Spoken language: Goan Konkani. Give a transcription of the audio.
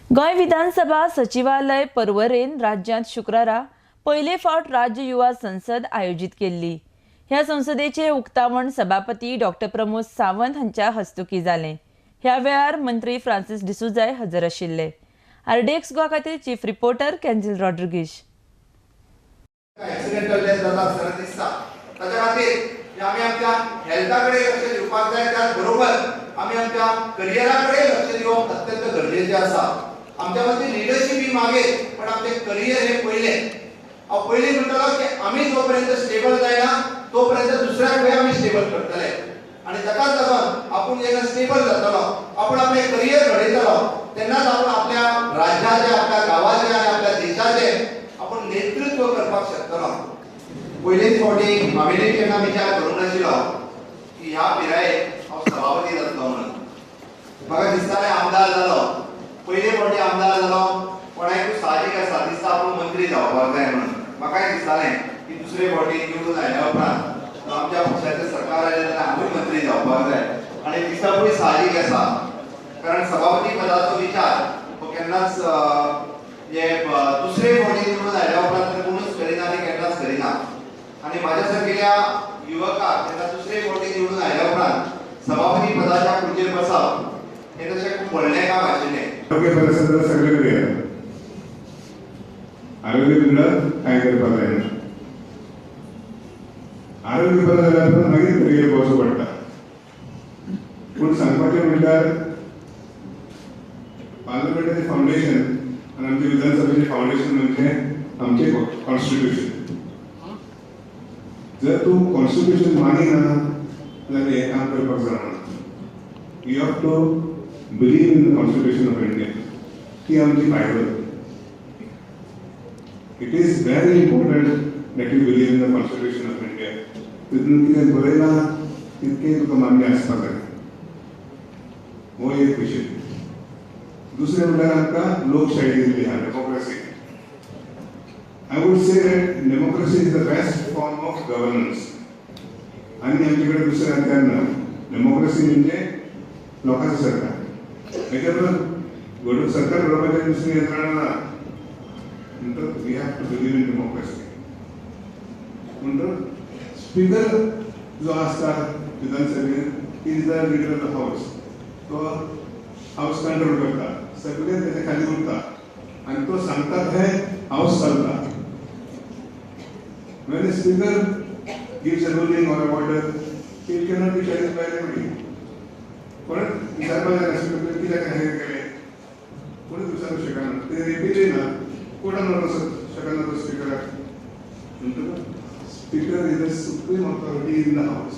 गोंय विधानसभा सचिवालय पर्वरेन राज्यांत शुक्रारा पयले फावट राज्य युवा संसद आयोजीत केल्ली. ह्या संसदेचे उक्तावण सभापती डॉक्टर प्रमोद सावंत हांच्या हस्तुकीं जालें. ह्या वेळार मंत्री फ्रांसीस डिसोझाय हजर आशिल्ले. आरडीएक्स गोवा खातीर chief reporter Kenzil Rodrigues. Accidental death जाता आसतना दिसता. ताच्या खातीर आमी आमच्या हेल्था कडेन लक्ष दिवपाक जाय, त्याच बरोबर आमी आमच्या करियरा कडेन लक्ष दिवप अत्यंत गरजेचें आसा. आमच्या मदली लिडरशीप ही मागीर, पण आमचें करियर हें पयलें. हांव पयलीं म्हणटलो की आमी जो पर्यंत स्टेबल जायना तो पर्यंत दुसऱ्याक खंय आमी स्टेबल करतले? आनी ताकाच लागून आपूण जेन्ना स्टेबल जातलो, आपूण आपलें करियर घडयतलो, तेन्नाच आपूण आपल्या राज्याचें, आपल्या गांवाचें आनी आपल्या देशाचें आपूण नेतृत्व करपाक शकतलो. पयलेच फावटी हांवें केन्ना विचार करूंक नाशिल्लो की ह्या पिरायेर हांव सभापती जातलो म्हणून. म्हाका दिसतालें आमदार जालो, पयले फावटी आमदार जालो, कोणाकूय साहजीक आसा दिसता आपूण मंत्री जावपाक जाय म्हणून. म्हाकाय दिसतालें की दुसरे फावटी निवडून आयल्या उपरांत आमच्या पक्षाचें सरकार आयलें जाल्यार हांवूय मंत्री जावपाक जाय. आनी दिसपूय साहजीक आसा, कारण सभापती पदाचो विचार हो केन्नाच म्हणजे दुसरे फावटी निवडून आयल्या उपरांत तर कोणूच करिना आनी केन्नाच करिना. आनी म्हाज्या सारकेल्या युवकाक जेन्ना दुसरे फावटी निवडून आयल्या उपरांत सभापती पदाच्या खुर्चेर बसप हें तशें खूब व्हडलें काम आशिल्लें. आरोग्य बरें आसा जाल्यार सगळें कडेन येता. आरोग्य बिगडत कांय करपाक जायना. आरोग्य बरें जाल्यार उपरांत मागीर करियर पळोवचो पडटा. पूण सांगपाचें म्हणल्यार पार्लमेंटाचें फावंडेशन आनी आमचे विधानसभेचें फावंडेशन म्हणजे आमचें कॉन्स्टिट्युशन. जर तूं कॉन्स्टिट्युशन मानिना जाल्यार हें काम करपाक जायना. You have to believe in the Constitution of India. ती आमची Bible. It is very important that you believe in the Constitution of India. तितून कितें बरयलां तितकें तुका मान्य आसपाक जाय. हो एक विशय. दुसरें म्हणल्यार आमकां लोकशाही दिल्ली आहा, democracy. I would say that democracy is the best form of governance. आनी आमचे कडेन दुसरें हत्यार ना. डेमोक्रेसी म्हणजे लोकांचें सरकार. हेच्या परस घडोवन सरकार घडोवपाचें दुसरी यंत्रणा ना. म्हणटकच we have to believe in democracy. म्हणटकच स्पीकर जो आसता विधानसभेत is the leader of the house. तो हाऊस कंट्रोल करता, सगळे तेच्या खाली उरता आनी तो सांगता थंय हाऊस चलता. When the speaker gives a ruling or a order, it cannot be challenged by anybody. कोणच विचारपाक जायना स्पीकर कित्याक हें केलें. कोणूच विचारूंक शकना. ते रिपीटय ना, कोर्टान वचूंक शकना तो स्पीकराक. म्हणटकच speaker is the supreme authority in the house.